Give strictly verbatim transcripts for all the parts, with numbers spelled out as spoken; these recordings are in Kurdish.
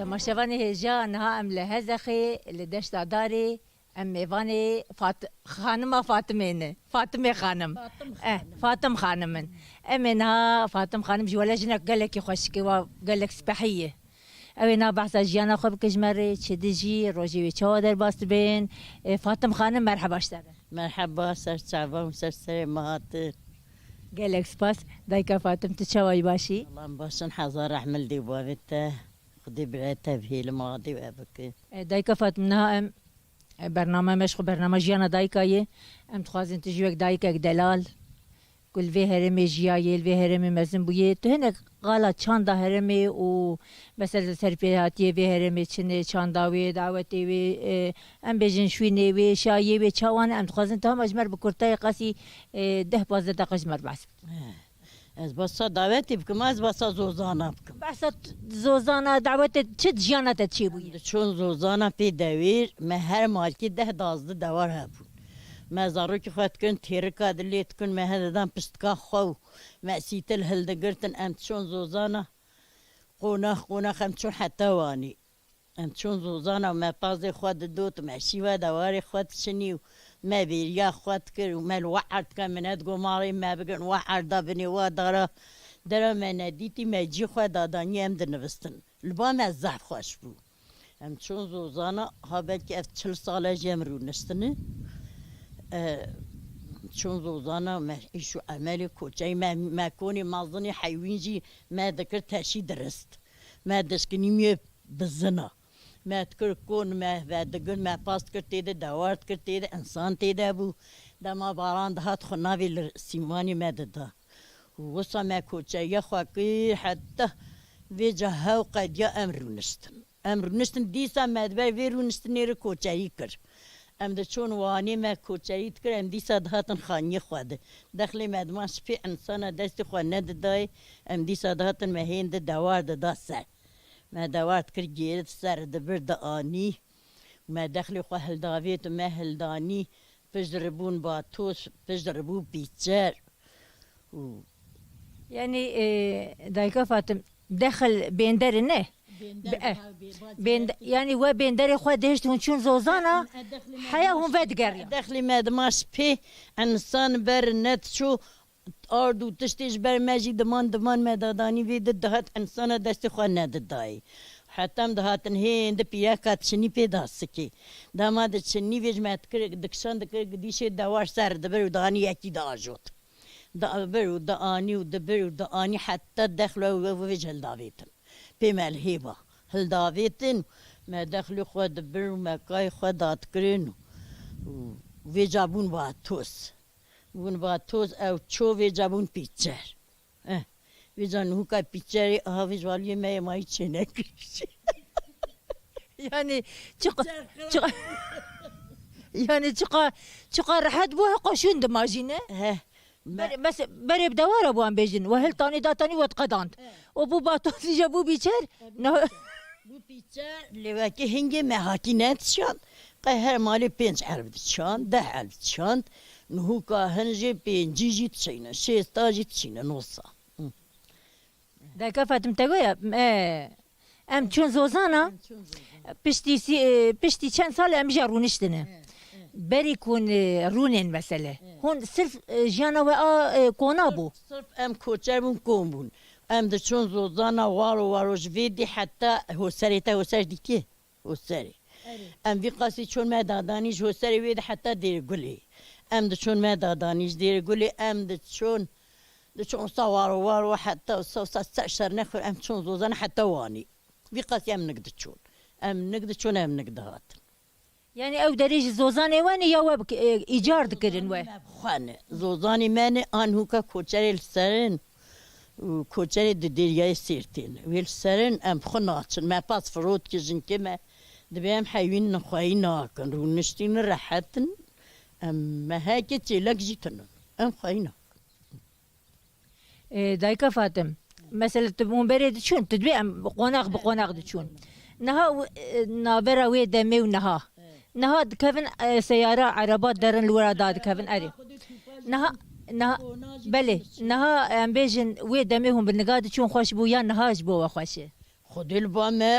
Temaşevanê hêja, niha em li Hezexê, li Deşta Darê, em mêvanê Fat-, xanima Fatimê ne. Fatimê xanim. Fatim Eh, xanim. Fatim xanim in. Em ê niha Fatim xanim ji wele jinek gelekî xweşik e, wa gelek spehî ye. Ew ê niha behsa jiyana xwe bike ji me re, çi dijî, rojê wê çawa derbas dibên. E, Fatim xanim, merheba ji te re. Merheba, ser çavan û ser serê me hatin. Gelek spas. Dayika Fatim, tu çawa yî, baş î? Allah'ım başın hazar rahmil dê bavê te. Xwedê bi te bihêlim, radê we bike. E, Dayika Fatim, niha em, e, bername me ji xwe bernama jiyana dayika ye. Em dixwazin tu jî wek dayikek delal, ku li vê herêmê jiyayê, li vê herêmê mezin bûyê, tu hinek qala çanda herêmê û mesela serpêhatiyê vê herêmê çi ne, çanda wê, dawetê wê, e, em bêjin şwînê wê, şayê wê çawa ne, em dixwazin tu hema ji me re bi kurtayê qasî, e, deh pazdeh deqe ji me re behs bike. Eh, ez basa dawetê bikim, ez basa zozana bikim. Behsa t-, zozana, dawetê çi di jiyana te çêbûye? Em diçûn zozana pê dewêr, me her malkî deh dazdeh dewar hebûn. Me zarokê xwe dikirin, têrika dilê dikirin, me he didan pistika xwe û me sîtil hildigirtin, em diçûn zozana. Qonax, qonax em diçûn heta Wanê. Em çûn zozana û me pazê xwe didot û me şîva dewarê xwe diçinî û me bêriya xwe dikir û me li we erd dike, min nedigot malê me bigirin, we erda binê, we dara, dera me nedîtî, me cî xwe dadanî em dinivîstin. Li ba me zehf xweş bû. Em çûn zozana, ha belkî ev çil sal e jî em rûniştine. E, çûn zozana, me îş û emelê koçeyî, me, me konê mezinê heywîn jî me dikir teşî dirist. Me dişkinî miyê bizina. Me dikir kon, me vedigir, me pas dikir tê de, dewar dikir tê de, insan tê de bû. Dema baran dihat xwe navê li sîmanê me dida. Û wisa me koçeyiya xwe kir, heta vêca hew qediya em rûniştin. Em rûniştin, dîsa me di ber vê rûniştinê re koçerî kir. Em diçûn Wanê, me koçerî dikir, em dîsa dihatin xaniyê xwe de. Dexlê me diman şipê, insana destê xwe nedidayê, em dîsa dihatin me hên di dewar dida ser. Me dewar dikir, gêrit ser dibir dianî. Me dexlê xwe hildavêt û me hildanî, pişt ribûn batoz, pişt ribû pîçer. Û Yanî, e, dayika Fatim, dexil bênderê ne? Bênder Be-, eh, diha bê-, bênde-, bacayekî. Yanî we bênderê xwe dihişt, hûn çûn zozana, Em, e, dexlê me heya hûn vedigeriyan. Dexlê me dimaş pê, insan ber nediçû, ard û tiştê ji ber me jî diman, diman me dadanî vê di dihat, insana destê xwe nedidayê. Heta em dihatin hên di pîreka diçinî pê dasikê. Dema diçinî vê ji me dikir, dikişan dikir, dîşê dewar ser dibir û danî yekî diajot. Dibir û dianî û dibir û dianî heta dexlo ew vêj hildavêtin. Pê me li hêva hildavêtin, me dexlê xwe dibir û me kayê xwe dadikirin û vêca bûn batoz. Bûn batoz, ew ço vêca bûn pîçer. Eh, vêca nûka pîçerê, aha vêj valiyê me yê mayî çênekiriş. Yanî çiqa-, çiqa-, yanî çiqa, çiqa rehet bû, heqa şûn dimajîne. He. Me- Berê, mes-, berê bi dewara bû em bêjin. We hiltanî datanî we diqedand. He. Û bû batozî je bû bîçer. He, bû Ne- bîçer. Bû pîçer. Lê wekî hingê me hakî nedişand. Qey her malê pênc elf dişand, deh elf dişand. Nihûka hin jê pêncî jî dişîne, şêsta jî dişîne, nosa. Hı. Dayika Fatim te goya, e, em çûn zozana, Em çûn zozana. Piştî sî-, e, piştî çend sal em jî rûniştine. Evet, evet. Berî ku hûn, e, rûnên mesele. Evet. Hûn sirf, e, jiyana we a, e, kona bû. Sirf, sirf em koçer bûn, kon bûn. Em diçûn zozana waro waro ji vê dî heta Hoserê te Hoser dîtî. Hoserê. Erê. Em vî qasî çûn me dadanî ji Hoserê wê de heta Dêrgulê. Em diçûn me dadanî ji Dêrgulê, em diçûn, diçûn wisa waro waro heta wisa wisa ser şer nexwir, em çûn zozana heta Wanê. Vî qasî em nik diçûn. Em nik diçûn, em nik dihatin. Yanî ew derê ji zozanê we ne ya we bi, e, îcar dikirin we? Xwe ne. Zozanê me ne, an hûka koçerê li ser in. Û koçerê di deriyayê Sêrtê ne. Wê li ser in, em xwe naçin. Me pas firot ki jinkê me. Dibê em heyîn xweyî nakin. Rûniştîn rehet in. Em mehekê çêlek jî tinin. Em xweyî nakin. E, dayika Fatim, mesela tu hûn berê diçûn, tu dibê em qonax bi qonax diçûn. Niha w-, e, navbera wê demê û niha. Niha dikevin, e, seyara, ereba derin li wira da dikevin, erê. Niha, niha, belê, niha em bêjin wê demê hûn bi niga diçûn xweş bû ya niha ji bo we xweş e? Xwedê li ba me,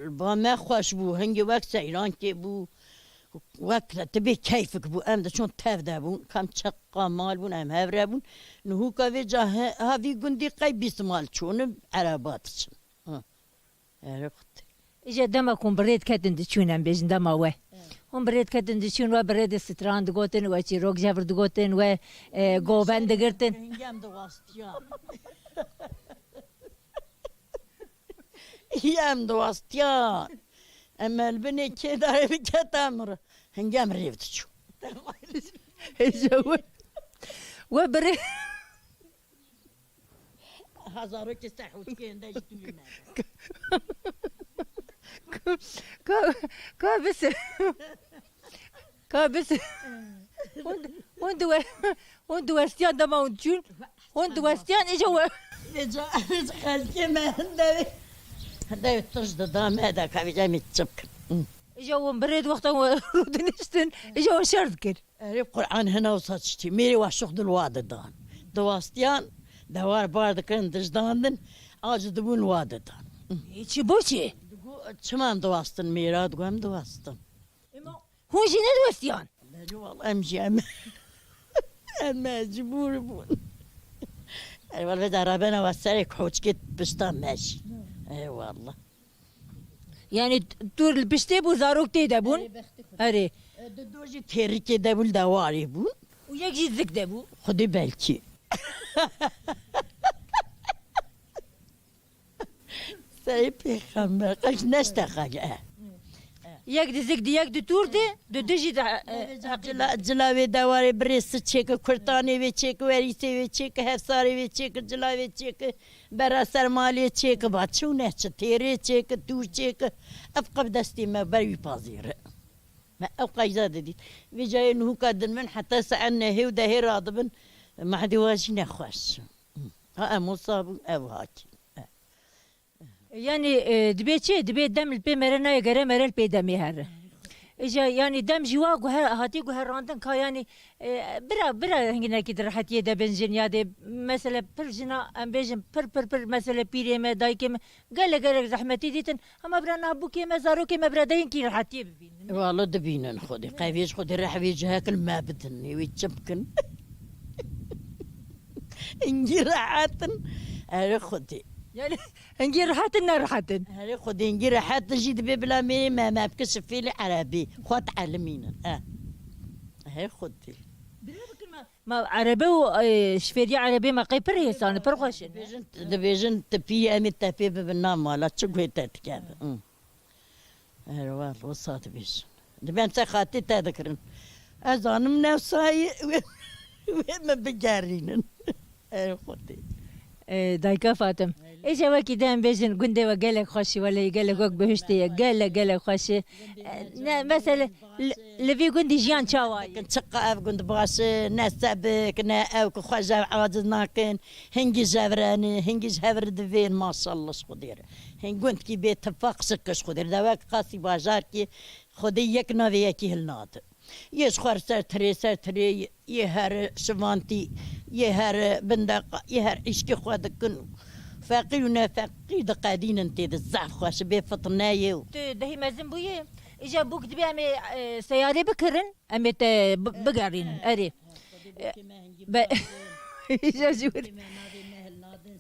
li ba me xweş bû. Hingê wek seyrankê bû. Wek te bê keyfik bû. Em diçûn tev de bûn. Kam çeqa mal bûn, em hev re bûn. Nihûka vê ca he-, ha vî gundî qey bîst mal çûn, ereba diçin. Ha. Erê xwedê. Îja dema ku hûn bi rê diketin diçûn, em bêjin dema we. Hûn bi rê diketin diçûn, we bi rê de stran digotin, we çîrok jevr digotin, we, e, goven digirtin. Hingem diwastiyan. Yem diwastiyan. Em el binê kêdarê bikete em re. Hingem rêv diçû. Îja we, we bi rê Hazarokê ser hûçkên de ji dûrî me. Ka, ka, ka bise. Ka bise. Hûn, hûn diwe-, hûn diwestiyan dema hûn çûn. Hûn diwestiyan îja we. Vêca, vêca xelkê me hinde wê. Hinde wê tij dida me de ka vêca em ê çi bikin. Îja hûn bi rê di wexta we rûdiniştin. Îja we şer dikir. Erê Qur'an hina wisa tiştî. Mêrê wa şux dil wa didan. Diwastiyan, dewar bar dikirin, dijdandin, a ji dibûn wa didan. Ê, çi bo çi? Digo, çima em diwastin mêra? Digo, em diwastin. Ema hûn jî nediwestiyan? Belê wal, em jî em, em mecbûr bûn. Erê wal, vê de rebena wa serê koçkê pişta me jî. Ê wala. Yani t-, tûr li piştê bû, zarok tê de bûn. Erê, bextê xwe. Erê. E, di do jî têrikê de bû, li dewarê bûn. Û yek jî zik de bû. Xwedê belkî. Sey pêxember, qeş neşte xage. Yek di zik di, yek di tûr de, di du jî de, e, heqî. Cila, cila wê dewarê birê si çêki, kurtanê wê çêki, werîsê wê çêki, hefsarê wê çêki, cila wê çêki. Bera ser malê çêki ba, çû ne çi, têrê çêki, tûr çêki, ev qev destê me ber wî pazêre. Me ew qeyza didît. Vê cayê nihûka din min heta saet nehê û dehê radibin, mehdê wa jî nexweş. Ha em wisa bûn, ew hakî. Yani, e, dibê çi? Dibê dem li pê mere nayê gere, mere li pê demê here. Îja, yani dem jî wa guher-, hatî guherandin ka yani, e, bira, bira hinginekî di rehetiyê de bin jin ya dê, mesele pir jina, em bêjin pir, pir, pir mesele pîrê me, dayikê me, gelek, gelek zehmetî dîtin. Hema bira niha bûkê me, zarokê me bira deyinkî rehetiyê bibînin. Wala dibînin xwedê. Qey vê ji xwedê reh vê cihek li me bidin. Ê wê çi bikin? Hingî rehet in. Erê xwedê. Yani hingî rehet in, ne rehet in. Erê xwedê hingî rehet in jî dibê bila mêrê me, me bike şifêlê erebî. Xwe dielimînin. E. Erê xwedê. Bila bikin me. Ma erebe û, e, şifêriya erebê me qey pir hêsan e, pir xweş in. Dibêjin, dibêjin, tipî em ê tepê bibin na mala, çi guhê te dikeve. Hı. Erê wal, wisa dibêjin. Dibên te xatê te dikirin. Ez zanim newsayî wê, wê me bigerînin. Erê xwedê. E, dayika Fatim. Êca wekî de em bêjin gundê we gelek xweş e, welehî gelek wek bihiştê ye. Gelek, gelek xweş e. E, ne, mesele, li, li vî gundî jiyan çawa ye? Çiqa ev gund baş e, ne sebik, ne ew ku xwe ji ev aciz nakin. Hingî ji hev re ne, hingî ji hev re divên, maşallah ji Xwedê re. Hing gundkî bê tifaq şikir ji Xwedê re. Dewek qasî bajarkî Xwedê yek navê yekî hilnadin. Yê ji xwe re ser tirê, ser tirê, yê here şivantî, yê here bindeqa, yê her îşkê xwe dikin. Feqîr û nefeqîr diqedînin tê de, zehf xweş bê fitneyê û. Tu dehî mezin bûyî, îja bûk dibê em ê, e, seyarê bikirin, em ê te bi-, bigerînin, erê. E, be-, îja jûr.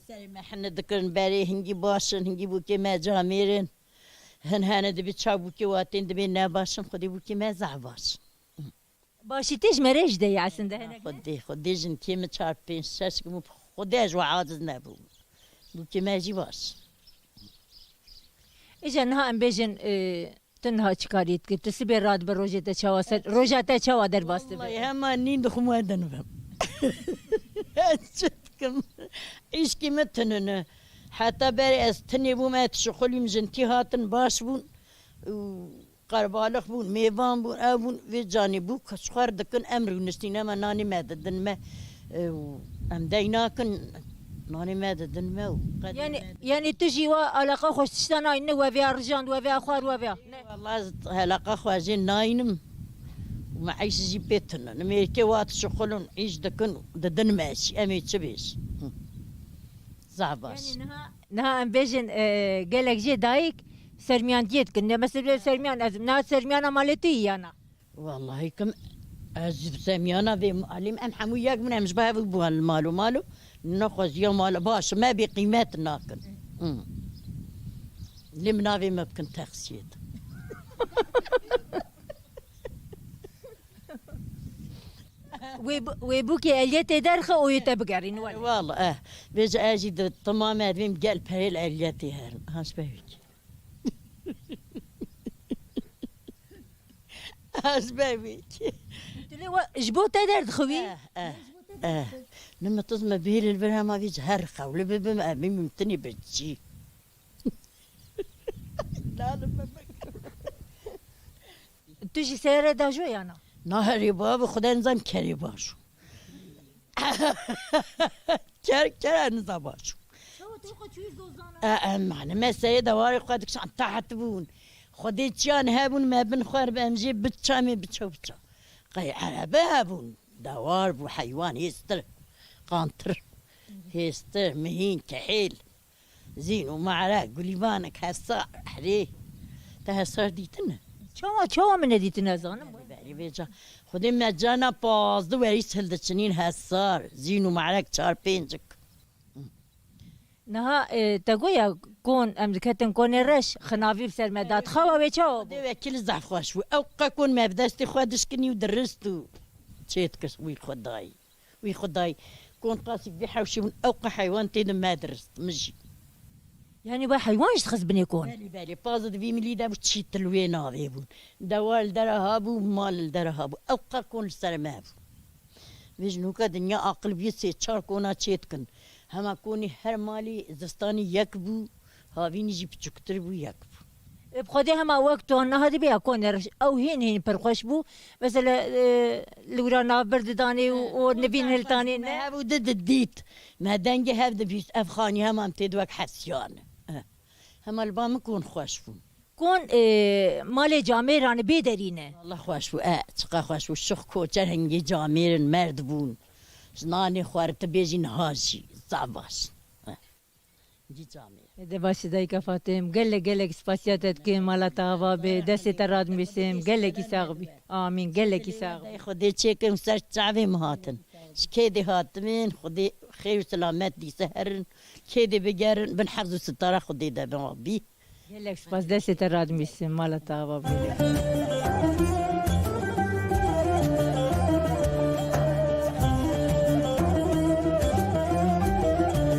Serê me hene dikirin berê, hingî baş in, hingî bûkê me camêr in. Hin hene dibê çav bûkê watên dibê ne baş in, xwedê bûkê me zehf baş in. Başî tê ji me re jî de ye aslında, hinek ne? Xwedê, xwedê jinkê min çar, pênc, şeş kim û xwedê ji we aciz nebûm. Bûkê me jî baş. Îja niha em bêjin, e, tu niha çi karî dikî? Tu sibê radibe rojê te çawa ser, roja te çawa derbas dibe? Wallahî hema nîn dixwim we dinivim. Ez çi dikim? Îşkî min tinin e. Heta berê ez tinê bûm, ez dişixulîm, jin tî hatin baş bûn. Û Qerbalix bûn, mêvan bûn, ew bûn, vê canî bû, ji xwe re dikin, em rûniştîn, ema nanê me didin me, e, û em dey nakin, nanê me didin me û qedê me didin. Yani tu jî wa alaqa xwe ji tişta nayîne, we vêya rijand, we vêya xwar, we vêya. Ne. Wala ez helaqa xwe jê nayînim û me eyş jî pê tune. Nimêrkê wa dişixulin, îş dikin, didin me jî, em ê çi bêjin? Hı. Zaf baş. Yanî niha, niha em bêjin, e, gelek jê dayik sermiyandiyê dikin. Ne mesela sermiyan ez, niha sermiyana malê tu yî ya na? Wallahî kim ez ji semiyana vê malîm em hemû yek bûn, em ji bo hev bûn li mal û mal û nexweziya mal baş me bê qîmet nakin. Hı. Lê min navê me bikin texsiyê de. Wê bu-, wê bûkê eliyê tê derxe û yê te bigerîn, wele. Wala, eh. Vêca ez jî di tima me divêm gel perê li eliyê tê herin. Haş be wî. Haş be wî. Tu lê we ji bo te derdixi wî? Eh, eh, eh. Nime tiz me bihêlê li vir hema vî ji her xewli bibim, em mimtinî bi çî. Lalim me bik. Tu jî seyare dajo ya na? Na herê ba bi Xwedê nizam kerê bajo. Ker, ker nizam bajo. Çawa tu xwe çûyî zozana? E, em, hani me seyê dewarê xwe dikişan taht bûn. Xwedê çiyan hebûn me bin xwer bi em jê biça me biça biça. Qey erebe hebûn. Dewar bû heywan hêstir. Qantir. Hêstir, mihîn, kehêl. Zîn û me'rek, gulîvanek, hesar, herê. Te hesar dîtine? Çawa, çawa min nedîtine zanim? Berî vêca. Xwedê me cana pazdeh werîs hildiçinîn hesar. Zîn û me'rek çar pêncik. Niha, e, te goya kon, em diketin konê reş, xinavî bi ser me dat. Xewa wê çawa bû? Xwedê wekîl zehf xweş bû. Ew qe kon me bi destê xwe dişkinî û dirist û çêdikir wî xwe dayî. Wî xwedayî. Kon qasî vî hewşî bûn, ew qe heywan tê de me dirist, min jî. Yanî we heywan jî dixist binê kon? Belê, belê. Paze di vî milî de bû, çîtil wê navê bûn. Dewar li dera ha bû, mal li dera ha bû. Ew qe kon li ser me bû. Vê ji nûka dinya aqil bûye sê çar kona çê dikin. Hema konî her malî zistanî yek bû, havînî jî piçûktir bû, yek bû. Ê, bi Xwedê hema wek tu niha dibê ya konê reş, ew hîn hîn pir xweş bû. Mesela, e, li wira navbir didanê û, û nivîn hiltanê ne. Me hev û di didît. Me dengê hev dibîst. Ev xanî hema em tê di wek hesiyan. Eh. Hema li ba min kon xweş bûn. Kon, e, malê camêran bê derî ne. Allah xweş bû. E, çiqa xweş bû. Şix koçer hingê camêrin merd bûn. Ji nanê xwe re tu bêjî niha jî. Zaf baş. Eh. Cî camê. De baş dayika Fatim, gelek gelek spasiya te dikim, mala te ava be, destê te radmîsim, gelekî sax bî. Amîn, gelekî sax bî. Xwedê çêkim ser çavê min hatin. Ji kê dê hatimin, Xwedê xêr û selamet dîse herin, kê dê bigerin, bin hefz û sitara Xwedê de bin bî. Gelek spas, destê te radmîsim, mala te ava be.